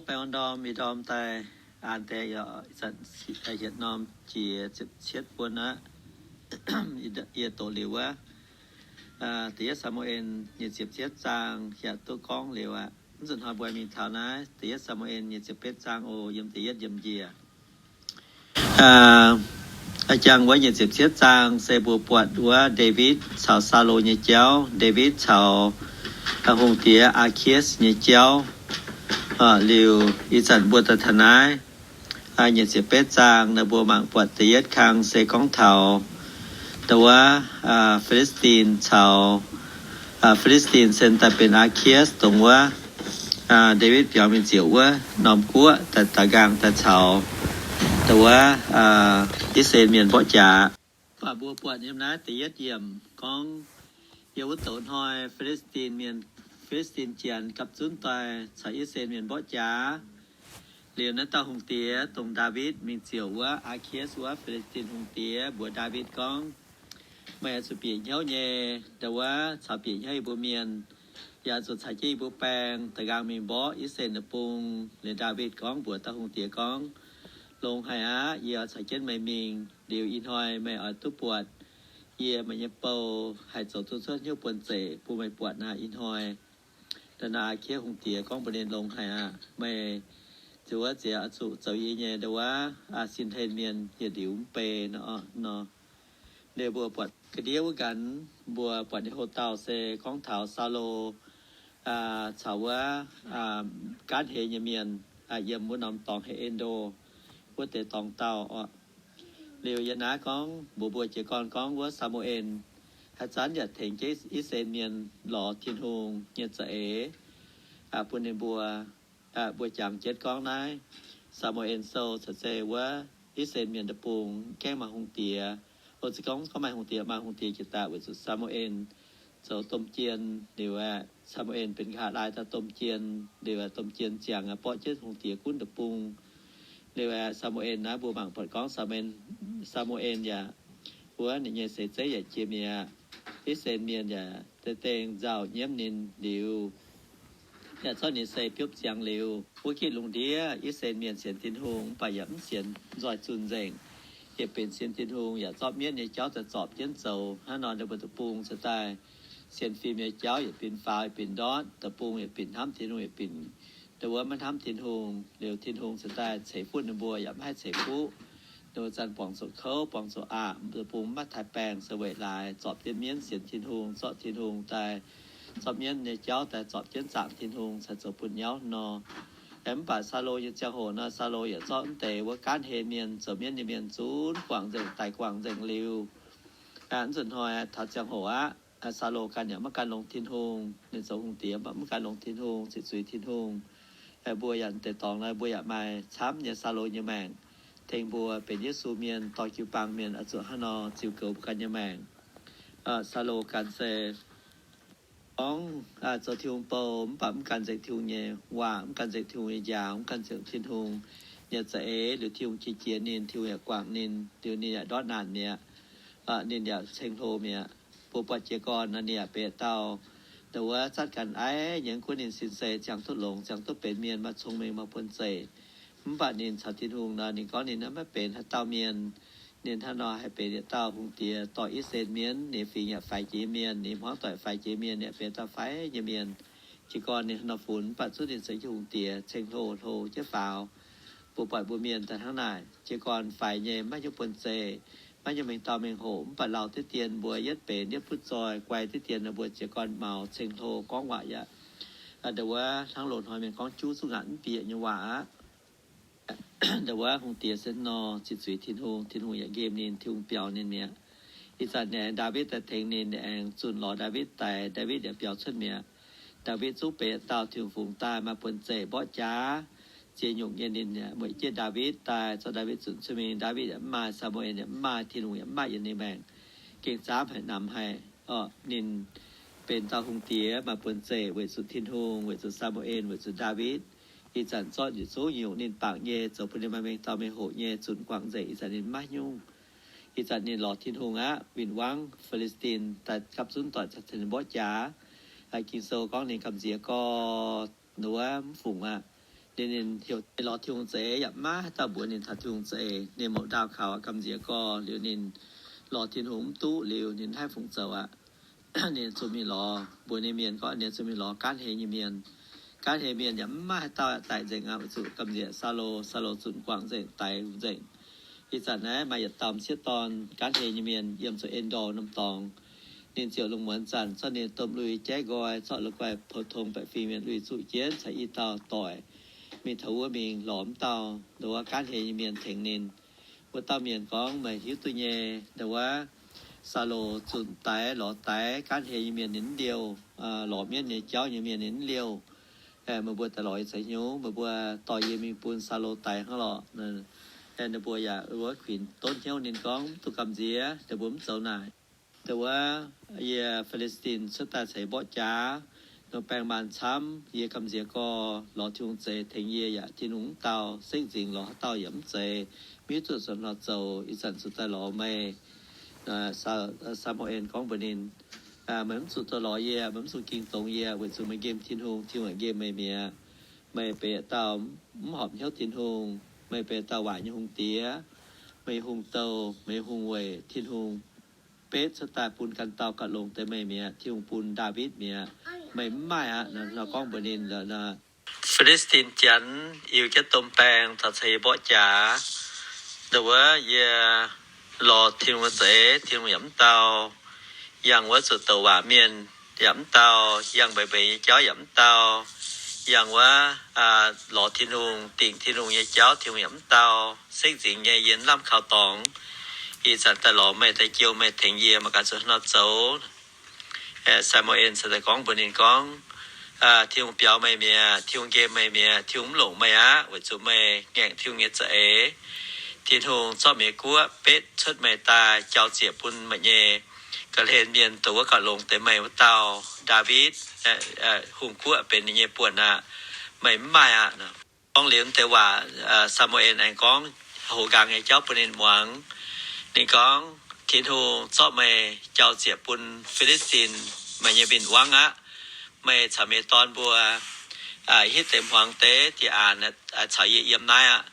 Baengh orn ndorm, ih ndorm daaih an deix, ih zanc hietc norm jiex ziepc cietv buonc aqv. Yie doqc liuz wuov, da'yietv Saa^mu^en nyic ziepc cietv zaang yaac duqv gorngv liuz aqv. Mv nzunc hnoi mbuo mingh taux naaiv da'yietv Saa^mu^en nyic ziepc betv zaang oc, yiem da'yietv yiem njiec. Jangx wuov nyic ziepc cietv zaang se mbuo buatc wuov Ndaawitv caux Saulo nyei jauv, Ndaawitv caux hungh diex Aa^ki^aqv nyei jauv. Liuz ih zanc mbuo daaih taux naaiv nyic ziepc betv zaang nor, mbuo mangc buatc da'yietv kang se gorngv taux dongh wuov Fi^li^stin caux Fi^li^stin se daaih benx Aa^ki^aqv dongh wuov Ndaawitv biaux mingh ziouc wuov norm guoqv daaih daaux nqaang daaih caux dongh wuov I^saa^laa^en Mienh mborqv jaax. Mv baac mbuo buatc yiem naaiv da'yietv yiemc gorngv, yiem wuov douz hnoi Fi^li^stin Mienh, Fi^li^stin Janx gapv zunv doic caux I^saa^laa^en Mienh mborqv jaax. Liuz naaiv dauh hungh diex dongh Ndaawitv mingh ziouc wuov Aa^ki^aqv wuov Fi^li^stin hungh diex mbuox Ndaawitv gorngv, meih oix zuqc bieqc hnyouv nyei, ndau wuov caux bieqc hnyouv yie mbuo mienh, yaac zuqc caux jienv yie mbuo baeng daaux nqaang mingh mborqv I^saa^laa^en deic-bung. Liuz Ndaawitv gorngv mbuox dauh hungh diex gorngv, longx haic aqv. Yie oix caux jienv meih mingh. Liuz ih hnoi meih oix duqv buatc yie, meih nyei bou haih zoux duqv cuotv hnyouv buonv-zeic bun meih buatc naaic ih hnoi. Da'naaiv Aa^ki^aqv hungh diex gorngv mbuox ninh, longx haic aqv. Meih ziouc wuov ziouc oix zuqc zoux yie nyei ndau wuov sin-hlen mienh yietc liuz mv bei nor. Liuz mbuo buatc ga'ndiev wuov nqanx, mbuo buatc nyei houv dauh se gorngv taux Saulo caux wuov gaanv hleix nyei mienh yiem wuov norm dorngx heuc En^ndo wuov deix dorngx dauh oc. Liuz yie naaiv gorngv mbuox mbuo jiez gorn gorngv wuov Saa^mu^en haaix zanc yaac tengx jienv I^saa^laa^en Mienh lorz Tin-Hungh nyei za'eix bun ninh mbuo. Mbuo jangx jienv gorngv naaiv Saa^mu^en Sou caux se wuov I^saa^laa^en Mienh deic-bung gaengh maaih hungh diex. O, se gorngv gorngv maaih hungh diex, maaih hungh diex jiex daaih weic zuqc Saa^mu^en zoux domh jien liuz aeqv, Saa^mu^en benx nqa'haav laai dauh domh jien liuz aeqv, domh jien ziangx aeqv, borqv jienv hungh diex gunv deic-bung. Liuz aeqv, Saa^mu^en naaiv mbuo mangc buatc gorngv Saa^mu^en, Saa^mu^en yaac wuov ninh nyei seix zeiv yaac jiex mi'aqv. I^saa^laa^en Mienh yaac deix dengh nzauh nyiemv ninh liuz, yaac zorqv ninh se biopv ziangx liuz, wuov gitv lungh ndiev I^saa^laa^en Mienh sienx Tin-Hungh mv baac yaac mv sienx nzoih zunh nzengc, yaac benx sienx Tin-Hungh yaac zorqv mienv nyei jauv daaih zorpc jienv zoux. Hnangv nor ninh mbuo deic-bung cingx daaih sienx fim nyei jauv yaac binc faaux, yaac binc ndortv, deic-bung yaac binc hnamv Tin-Hungh, yaac binc dongh wuov maiv hnamv Tin-Hungh. Liuz Tin-Hungh cingx daaih ceix fuqv ninh mbuo yaac maiv haih ceix fuqv. Ninh mbuo zanc buangh zuqc kouv, buangh zuqc aqc, deic-bung maiv taaih baengh se weic laaix zorpc jienv mienv sienx Tin-Hungh, zorqv Tin-Hungh daaih, zorqv mienv nyei jauv daaih zorpc jienv zaangc Tin-Hungh caux zoux bun nyauv nor. Mv baac Saulo nyei ziangh hoc nor, Saulo yaac zorqv mv deix wuov gaanv hleix mienh zoux mienv nyei mienh zunv guangc nzengc, daic guangc nzengc liuz, mv nzunc hnoi taux ziangh hoc aqv, Saulo ganh yaac maiv gan longx Tin-Hungh. Ninh zoux hungh diex mv gan longx Tin-Hungh, ziqc zuiz Tin-Hungh. Mbuo yaac deix dorngx nor mbuo yaac maaih camv nyei Saulo nyei maengc, tengx mbuo benx Yesu mienh, dorh jiu-baang mienh oix zuqc hnangv nor ziux goux mbuo ganh nyei maengc. Saulo ganh se gorngv zoux Tin-Hungh bou mv baac mv gan nzengc Tin-Hungh nyei waac, mv gan nzengc Tin-Hungh nyei njaaux, mv gan nzengc Tin-Hungh nyei za'eix. Liuz Tin-Hungh qiex jiez ninh, Tin-Hungh yaac guangc ninh, liuz ninh yaac ndortv naanc mi'aqv. Ninh yaac ceng-hlo mi'aqv. Mbuo buatc jiez gorn nor ninh yaac benx dauh, dongh wuov zatv ganh aiv nyei, gunv ninh sin se ziangh duqv longx, ziangh duqv benx mienh, maaih cong-mengh, maaih buonv-zeic. Mv baac ninh caux Tin-Hungh nor ninh gorngv ninh maiv benx haaix dauh mienh. Ninh hnangv nor haih benx yietc dauh hungh diex dorh I^saa^laa^en Mienh. Ninh fingx yaac faix jiex mienh, ninh hmuangv doic faix jiex mienh, ninh benx dauh faix nyei mienh. Jiez gorn ninh hnangv nor funx, mv baac zungv ninh se hungh diex ceng-hlo, hlo jienv faaux. Mbuo buatc mbuo mienh daaih hnangv naaic, jiez gorn faix nyei, maiv nyungc buonv-zeic, maiv nyungc mengh dauh mengh hoc, mv baac lauh diqv dien mbuo yietv benx yietv butv zoih, guai diqv dien mbuo jiez gorn maux ceng-hlo gorngv waac yaac, dongh wuov hnangv loz-hnoi mienh gorngv juv zuqc ngaatc mv bieqc nyei waac aqv. Dongh wuov hungh diex se nor ziqc zuiz Tin-Hungh, Tin-Hungh yaac nqemh ninh, Tin-Hungh biaux ninh mi'aqv. Ih zanc ninh aengx Ndaawitv daaih tengx ninh, ninh aengx zunh lorz Ndaawitv daaih, Ndaawitv yaac biaux cuotv mi'aqv. Ndaawitv zungv benx dauh Tin-Hungh fungx daaih maaih buonv-zeic mborqv jaax, ziex nyungc nyei. Ninh mueic jienv Ndaawitv daaih, zorqv Ndaawitv zunc cuotv mingh. Ndaawitv yaac mv maaih, Saa^mu^en yaac mv maaih, Tin-Hungh yaac mv maaih yiem ninh maengc, gengh zaamv haic, namx haic. Ninh benx dauh hungh diex maaih buonv-zeic weic zuqc Tin-Hungh, weic zuqc Saa^mu^en, weic zuqc Ndaawitv. Ih zanc zorqv yietc zungv nyungc ninh bangc nyei zoux bun ninh maaih mengh dauh mengh hoc nyei zunc guangc nzengc. Ih zanc ninh maiv nyungc. Ih zanc ninh lorz Tin-Hungh aqv, win-wangv Fi^li^stin daaih gapv zunv doic caux ninh mborqv jaax. Ging-Sou gorngv ninh gamh nziex gorx, wuov mv fungc aqv. Ninh, ninh heuc lorz Tin-Hungh za'eix yaac maiv maaih haaix dauh mbuox ninh taux Tin-Hungh za'eix. Ninh mouc ndaauh kaux aqv, gamh nziex gorx liuz ninh lorz Tin-Hungh mv duqv liuz ninh maiv haih fungc zoux aqv. Ninh zuqc mingh lorz, mbuox ninh mienh gorngv ninh zuqc mingh lorz gaanv hei nyei mienh. Gaanv hei mienh yaac mv maaih haaix dauh daic nzengc aqv, weic zuqc gamh nziex Saulo, Saulo zunh guangc nzengc, daix nzengc. Ih zanc naaiv maaih yietc dauh m'sieqv dorn gaanv hei nyei mienh yiem zuqc En^ndor norm dorngx. Ninh ziouc lungh muonz zanc zorqv ninh domh lui jaiv nqoi, zorqv la'guaih pou-tong baeqc fingx mienh lui zuqv jienv caux i dauh doic mingh taux wuov mingh lorz m'dauh ndau wuov gaanv hei nyei mienh tengx ninh. Wuov dauh mienh gorngv, meih hiuv duqv nyei, ndau wuov Saulo zunc daix lorz daix gaanv hei nyei mienh ninh mv liouh, lorz mienv nyei jauv nyei mienh ninh mv liouh. Meih mbuo daaih lorz yie caux hnyouv, meih mbuo dorh yie mingh bun Saulo daix hnangv lorqc. Ninh mbuo yaac wuov kuinx donv hnyouv ninh gorngv, mv duqv gamh nziex, ninh mbuo mv zoux naaic. Ndau wuov yie Fi^li^stin cuotv daaih caux yie mborqv jaax, nor baeng maanh camv, yie gamh nziex gorx lorz Tin-Hungh za'eix tengx yie yaac Tin-Hungh mv dau, sekv nzingx lorz haaix dauh yaac mv zeiz, mv hiuv duqv zuqc hnangv haaix nor zoux. Ih zanc zuqc daaih lorz meih. Saa^mu^en gorngv mbuox ninh, meih mv zuqc dorh lorz yie, meih mv zuqc ging dongz yie, weic zuqc meih nqemh Tin-Hungh, Tin-Hungh yaac nqemh meih mi'aqv. Meih benx dauh mv horpc hnyouv Tin-Hungh, meih benx dauh waac nyei hungh diex, meih hungh douh, meih hungh weic Tin-Hungh betv cuotv daaih bun ganh dauh gauh longx deix meih mi'aqv. Tin-Hungh bun Ndaawitv mi'aqv. Meih mv maaih aqv. Nor gorngv mbuox ninh, Fi^li^stin Janx iu jienv domh baeng daaih caux yie mborqv jaax. Ndau wuov yie lorz Tin-Hungh za'eix, Tin-Hungh yaac mv dau. Yangh wuov zuqc douc waac mienh yaac mv dau. Yangh mbeix mbeix nyei jauv yaac mv dau. Yangh wuov lorz Tin-Hungh, dingc Tin-Hungh nyei jauv, Tin-Hungh yaac mv dau. Sekv nzingx nyei yie mv lamh kaux dorngx. Ih zanc daaih lorz meih, daaih jouh meih tengx yie, maiv gaax zuqc hnangv nor zoux. Saa^mu^en cingx daaih gorngv mbuox ninh gorngv, Tin-Hungh biaux meih mi'aqv, Tin-Hungh nqemh meih mi'aqv, Tin-Hungh mv longc meih aqv, weic zuqc meih ngaengc Tin-Hungh nyei za'eix. Tin-Hungh zorqv meih guoqv betv cuotv meih daaih jauv-ziec bun meih nyei ga'hlen mienh, dongh wuov gauh longx deix meih wuov dauh Ndaawitv, hungh guoqv benx ninh nyei buonc aqv. Meih mv maaih aqv. Gorngv liuz deix waac, Saa^mu^en aengx gorngv houx nqaang nyei jauv bun ninh muangx. Ninh gorngv, Tin-Hungh zorqv meih jauv-ziec bun Fi^li^stin, meih nyei win-wangv aqv. Meih caux meih dorn mbuo hitv deix hmuangx deix dieh aanx caux yie yiem naaiv aqv.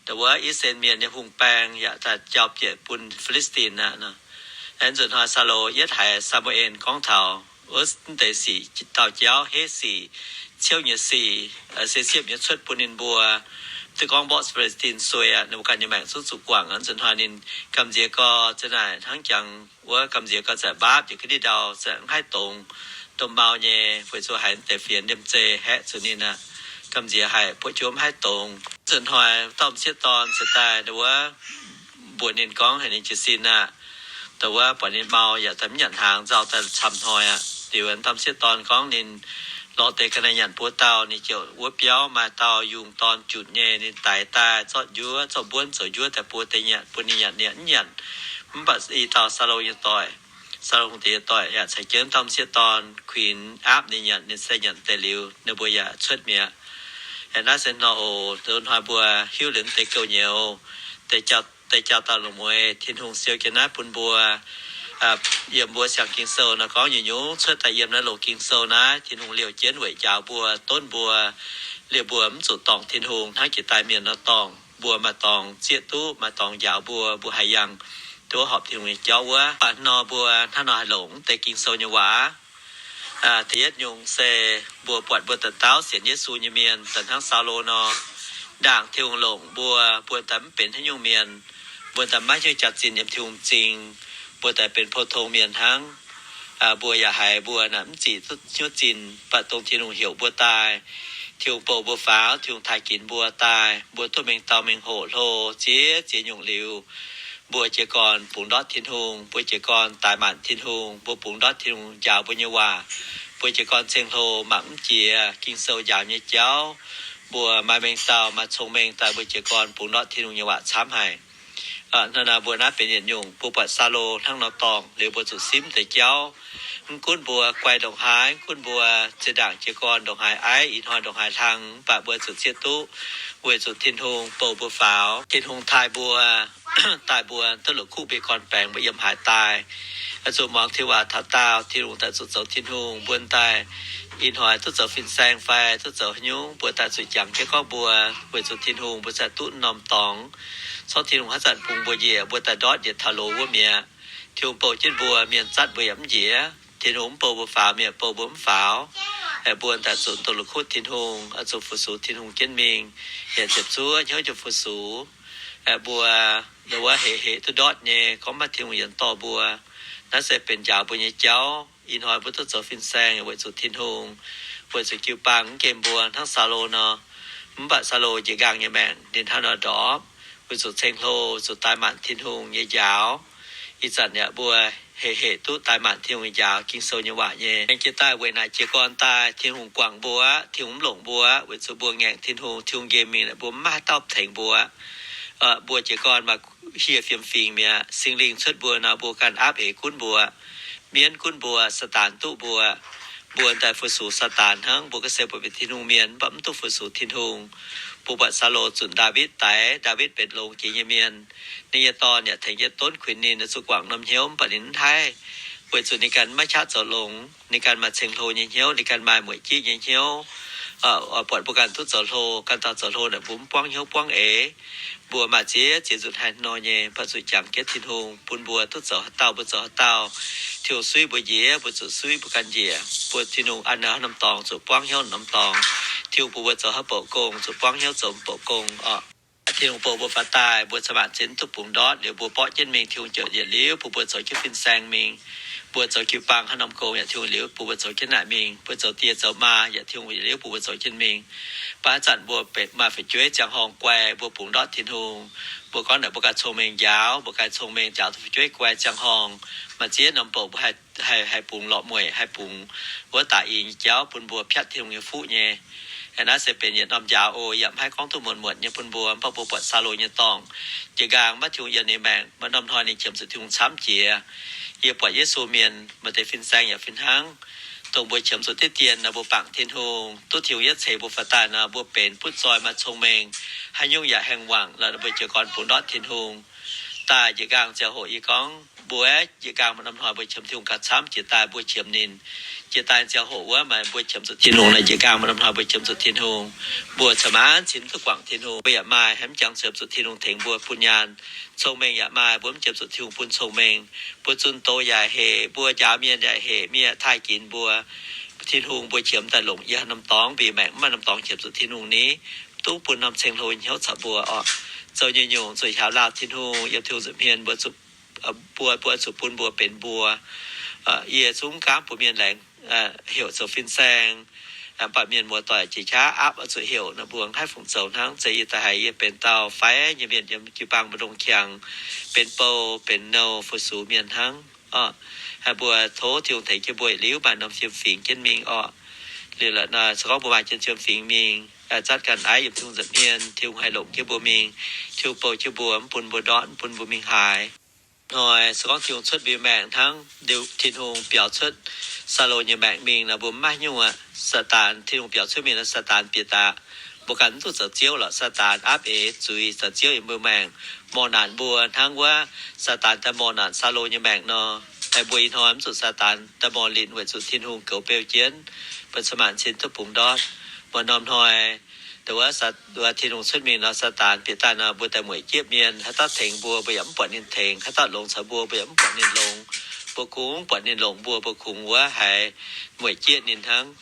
Ndau wuov I^saa^laa^en Mienh nyei hungh baeng yaac daaih jauv-ziec bun Fi^li^stin aqv. Aengx nzunc hnoi Saulo yietv haiz Saa^mu^en gorngv taux wuov deix sic, dauh jauv, heiv sic, ciouv nyei sic, se siepv nyei cuotv bun ninh mbuo. Duqv gorngv mborqv Fi^li^stin suei aqv, ninh mbuo ganh nyei maengc zungv zuqc guangc. Nzunc hnoi ninh gamh nziex gorx za'naaic hnangv jangx wuov gamh nziex gorx za'naaic mbaapv jiex ga'ndiev ndau, za'naaic mv haih dongz, domh mau nyei, weic zuqc haiz deix fienx liemh zeih haeqv zuqc ninh aqv. Gamh nziex haic, buoqv jienv mv haih dongz. Nzunc hnoi dauh m'sieqv dorn ziouc daaih ndau wuov mbuox ninh gorngv haiz ninh jiez sin aqv. Ndau wuov buatc ninh mau yaac daaih mv nyanc hnaangx, nzauh daaih camv hnoi aqv. Liuz wuov dauh m'sieqv dorn gorngv ninh lorz deix ga'naaiv nyanc buo dauh, ninh ziouc wuov biauv maaih dauh yungh dorn junc nyei, ninh daix daaih zorqv njuov, zorqv mbuonv zoux njuov daaih buo deix nyanc, bun ninh nyanc, ninh mv nyanc. Mv baac i dauh Saulo nyei doic, Saulo hungh diex nyei doic yaac caux jienv dauh m'sieqv dorn kuinx aapv ninh nyanc, ninh se nyanc deix liuz, ninh mbuo yaac cuotv mi'aqv. Aeqv, naaiv se nor oc, nzunc hnoi mbuo hiuv liuz deix gouv nyouz, deix jauv, deix jauv dauh longc mueiz, Tin-Hungh siou jienv naaiv bun mbuo. Yiem mbuo siang Ging-Sou nor gorngv nyungc-nyungc cuotv daaih yiem naaiv loz Ging-Sou naaiv, Tin-Hungh liouh jienv weic njaaux mbuo, donv mbuo, liouh mbuo mv zuqc dorngc Tin-Hungh hnangv jiex daaih mienh nor dorngc. Mbuo maaih dorngx zieqv duqv, maaih dorngx njaaux mbuo, mbuo haih yangh duqv horpc Tin-Hungh nyei jauv wuov. Mv baac nor mbuo hnangv nor haih longc deix Ging-Sou nyei waac. Da'yietv nyungc se mbuo buatc mbuo dauh dauh sienx Yesu nyei mienh, da'hnangv Saulo nor, ndaangc Tin-Hungh longc mbuo, mbuo daaih mv benx haaix nyungc mienh, mbuo daaih maiv nyungc jaax-zinh yiem Tin-Hungh m'zing, mbuo daaih benx pou-tong mienh hnangv. Mbuo yaac haiz mbuo naaic mv zic duqv hnyouv zinh, mv baac dongh Tin-Hungh heuc mbuo daaih, Tin-Hungh bouh mbuo faaux, Tin-Hungh taaih ginx mbuo daaih, mbuo duqv mengh dauh mengh hoc hlo ziex ziex nyungc liuz, mbuo jiez gorn bungx ndortv Tin-Hungh, mbuo jiez gorn daaih maanc Tin-Hungh, mbuo bungx ndortv Tin-Hungh njaaux mbuo nyei waac, mbuo jiez gorn zengh hlo mangc mv jiex Ging-Sou njaaux nyei jauv, mbuo maaih mengh dauh maaih cong-mengh daaih mbuo jiez gorn bungx ndortv Tin-Hungh nyei waac camv haic. Hnangv naaic mbuo naaiv benx yietc nyungc, mbuo buatc Saulo hnangv nor dorngc liuz mbuo zuqc simv deix jauv. Mv gunv mbuo guai ndongc haaix, mv gunv mbuo zinh ndaangc jiez gorn ndongc haaix aiv, ih hnoi ndongc haaix hlang, mv baac mbuo zuqc zieqv duqv weic zuqc Tin-Hungh bouh mbuo faaux. Tin-Hungh taaih mbuo, daaih mbuo duqv la'kuqv mbuo nyei gorn-baengx, mbuo yiem haaix daaih, Oix zuqc muangx Tin-Waac taux daauh, Tin-Hungh daaih zuqc zoux Tin-Hungh. Mbuo daaih ih hnoi duqv zoux fin-saeng fai duqv zoux haaix nyungc, mbuo daaih zuqc jangx jienv gorngv mbuo, weic zuqc Tin-Hungh mbuo cingx duqv norm dorngx. Corc Tin-Hungh haaix zanc bungx mbuo njiec, mbuo daaih ndortv njiec taux loz wuov mi'aqv. Tin-Hungh bouh jienv mbuo, mienh zatv mbuo yaac mv njiec. Tin-Hungh mv bouh mbuo faaux, mienh bouh mbuo mv faaux. Aeqv, mbuo daaih zuqc doqc la'kuqv Tin-Hungh, oix zuqc fu-sux Tin-Hungh jienv mingh, yaac ziepc zuoqv hnyouv jienv fu-sux. Aeqv, mbuo wuov hec hec duqv ndortv nyei, gorngv maiv Tin-Hungh yaac dorh mbuo. Naaiv se benx njaaux mbuo nyei jauv. Ih hnoi mbuo duqv zoux fin-saeng weic zuqc Tin-Hungh, weic zuqc jiu-baang mv gemh mbuo hnangv Saulo nor. Mv baac Saulo njiec nqaang nyei maengc, ninh hnangv nor ndorpc, weic zuqc ceng-hlo, zuqc daaih maanc Tin-Hungh nyei njaaux. Ih zanc yaac mbuo hec hec duqv daaih maanc Tin-Hungh nyei njaaux, Ging-Sou nyei waac nyei. Aengx jiex daaih weic naaic jiez gorn daaih Tin-Hungh guangc mbuo, Tin-Hungh mv longc mbuo, weic zuqc mbuo ngaengc Tin-Hungh, Tin-Hungh nqemh mingh, mbuo mv maaih haaix dauh tengx mbuo. Mbuo jiez gorn maaih hieh fiem-fingx mi'aqv. Singx Lingh cuotv mbuo nor, mbuo ganh aapv eix gunv mbuo, mienv gunv mbuo, Saadaan duqv mbuo. Mbuo daaih fu-sux Saadaan hnangv. Mbuo ga'sie buatc benx Tin-Hungh mienh, mv baac mv duqv fu-sux Tin-Hungh. Mbuo buatc Saulo zunc Ndaawitv daix, Ndaawitv benx longx jiex nyei mienh. Ninh nyei dorn yaac tengx jienv donv kuinx ninh, zuqc guangc norm hnyouv, mv baac ninh mv haih, weic zuqc ninh ganh maiv qaqv zoux longx. Ninh ganh maaih ceng-hlo nyei hnyouv, ninh ganh maaih mueic jieqv nyei hnyouv. Buatc mbuo ganh duqv zoux hlo, ganh dauh zoux hlo naaic, mbuo mv buangv hnyouv buangv eix. Mbuo maaih ziex ziex nzunc haih nor nyei, mv baac zuqc jangx jienv Tin-Hungh bun mbuo duqv zoux haaix dauh mbuo zoux haaix dauh. Tin-Hungh suiv mbuo njiec, mbuo zuqc suiv mbuo ganh njiec. Mbuo Tin-Hungh an haaix norm dorngx zuqc buangv hnyouv norm dorngx. Tin-Hungh bun mbuo zoux haaix bouc gong zuqc buangv hnyouv zoux bouc gong oc. Tin-Hungh bouh mbuo faaux daaih, mbuo cin-maanc zinh duqv bungx ndortv liuz, mbuo borqv jienv mingh, Tin-Hungh ziouc yietc liuz bun mbuo zoux jienv fin-saeng mingh. Mbuo zoux jiu-baang haaix norm gong yaac Tin-Hungh liuz bun mbuo zoux jienv naaic mingh. Mbuo zoux die zoux maa yaac Tin-Hungh yietc liuz bun mbuo zoux jienv mingh. Mv baac haaix zanc mbuo benx maaih fu'jueiv ziangh horngh guai, mbuo bungx ndortv Tin-Hungh. Mbuo gorngv naaic mbuo ganh cong-mengh njaaux, mbuo ganh cong-mengh njaaux duqv fu'jueiv guai ziangh horngh. Maaih ziex norm bouc mbuo haih, haih, haih bungx lorqc mueic, haih bungx wuov daaih i nyei jauv bun mbuo piatv Tin-Hungh nyei fuqv nyei. Naaiv se benx yietc norm njaaux oc. Yaac mv haih gorngv duqv muonc muonc nyei bun mbuo, mv baac mbuo buatc Saulo nyei dorngx, njiec nqaang maiv Tin-Hungh yiem ninh maengc, maaih norm hnoi ninh qiemx zuqc Tin-Hungh camv jiex. Yie buatc Yesu mienh maaih deix fin-saeng yaac fih hnangv. Dongh mbuo qiemx zuqc diqv dien nor, mbuo bangc Tin-Hungh, duqv Tin-Hungh yietv ceix mbuo faaux daaih nor, mbuo benx butv zoih maaih cong-mengh, haaix nyungc yaac haengh wangc lorqc, mbuo jiez gorn bungx ndortv Tin-Hungh. Daaih njiec nqaang ziangh hoc yie gorngv mbuo njiec nqaang maaih norm hnoi mbuo qiemx Tin-Hungh gauh camv jiex daaih mbuo qiemx ninh. Jiex daaih ziangh hoc wuov maaih mbuo qiemx zuqc Tin-Hungh, naaiv njiec nqaang maaih norm hnoi mbuo qiemx zuqc Tin-Hungh. Mbuo cin-maanc zinh duqv guangc Tin-Hungh, mbuo yaac maaih haaix mv jangx qiemx zuqc Tin-Hungh tengx mbuo bun nyaanh. Cong-mengh yaac maaih, mbuo mv qiemx zuqc Tin-Hungh bun cong-mengh. Mbuo zunh doz yaac heic, mbuo njaaux mienh yaac heic, mienh taaih ginx mbuo. Tin-Hungh mbuo qiemx daaih longc yie haaix norm dorngx mbic maengc, mv maaih norm dorngx qiemx zuqc Tin-Hungh ni. Duqv bun norm ceng-hlo nyei hnyouv caux mbuo oc. Zoux nyungc-nyungc zuqc hiaaux laauh Tin-Hungh, yiem Tin-Hungh nza'hmien mbuo zuqc, mbuo, mbuo zuqc bun mbuo benx mbuo. Yie zungv mv gaamv bun mienh laengz heuc zoux fin-saeng. Mv baac mienh muoz-doic jiex qaqv aapv oix zuqc heuc nor, mbuo mv haih fungc zoux hnangv. Zeiz yie daaih haiz yie benx dauh fai nyei mienh yiem jiu-baang mbu'ndongx qangx, benx bou benx nou fu-sux mienh hnangv. Mbuo tov Tin-Hungh tengx jienv mbuo yietc liuz maaih norm fiem-fingx jienv mingh oc. Liuz lorqc nor, se gorngv mbuo maaih jienv fiem-fingx mingh, zatv ganh aiv yiem Tin-Hungh nza'hmien, Tin-Hungh haih longc jienv mbuo mingh. Tin-Hungh bou jienv mbuo, mv bun mbuo ndortv, mv bun mbuo mingh haaix. Hnoi se gorngv Tin-Hungh cuotv mbuo maengc hnangv, Tin-Hungh biaux cuotv Saulo nyei maengc mingh nor, mbuo mv maaih nyungc aqv. Saadaan, Tin-Hungh biaux cuotv mingh nor, Saadaan bieqc daaih. Mbuo ganh mv duqv zoux ziouv lorqc. Saadaan aapv eix zuiz zoux ziouv yiem mbuo maengc, morh naanc mbuo hnangv wuov Saadaan daaih morh naanc Saulo nyei maengc nor. Mbuo ih hnoi mv zuqc Saadaan daaih morh linh weic zuqc Tin-Hungh goux beu jienv, mbuo cin-maanc zinh duqv bungx ndortv. Maaih norm hnoi, wuov, Tin-Hungh cuotv mingh nor, Saadaan bieqc daaih nor, mbuo daaih mueic jieqv mienh. Haaix dauh tengx mbuo, mbuo yaac mv buatc ninh tengx. Haaix dauh longx caux mbuo, mbuo yaac mv buatc ninh longx. Mbuo kungx mv buatc ninh longx mbuo, mbuo kungx wuov haiz mueic jieqv ninh hnangv.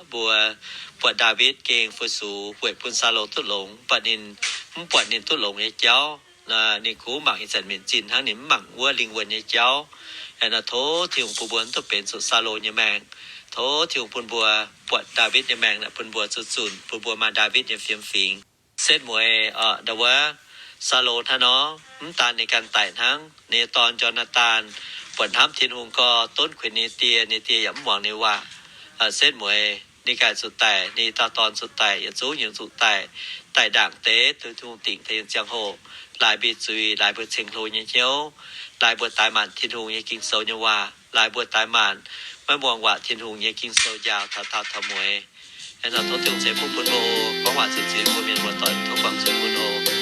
Mbuo buatc Ndaawitv gengh fu-sux weic bun Saulo duqv longx, mv baac ninh mv buatc ninh duqv longx nyei jauv. Ninh kungx mangc ih zanc minc zinh hnangv, ninh mv mangc wuov lingh wuonh nyei jauv. Nor tov Tin-Hungh bun mbuo mv duqv benx zuqc Saulo nyei maengc. Tov Tin-Hungh bun mbuo buatc Ndaawitv nyei maengc naaic, bun mbuo zuqc zunc, bun mbuo maaih Ndaawitv nyei fiem-fingx. Setv mueiz, ndau wuov, Saulo hnangv nor, mv daan ninh ganh daic hnangv, ninh nyei dorn Jona^taan buatc hnamv Tin-Hungh gau, donv kuinx ninh die, ninh die yaac mv muangx ninh waac. Setv mueiz ninh ganh zuqc daic, ninh dauh dorn zuqc daic, yietc zungv yaac zuqc daic. Daic ndaangc deix, Tin-Hungh dingc daaih nyei ziangh hoc, laaix mbuo zuiz, laaix mbuo ceng-hlo nyei hnyouv, laaix mbuo daix maanc Tin-Hungh nyei Ging-Sou nyei waac, laaix mbuo daix maanc maiv muangx waac Tin-Hungh nyei Ging-Sou njaaux taux daauh taux mueiz. Nor tov Tin-Hungh ceix fuqv bun mbuo, gorngv waac zuqc ziex mbuo mienh muoz-doic, tov guangc zuiz bun oc.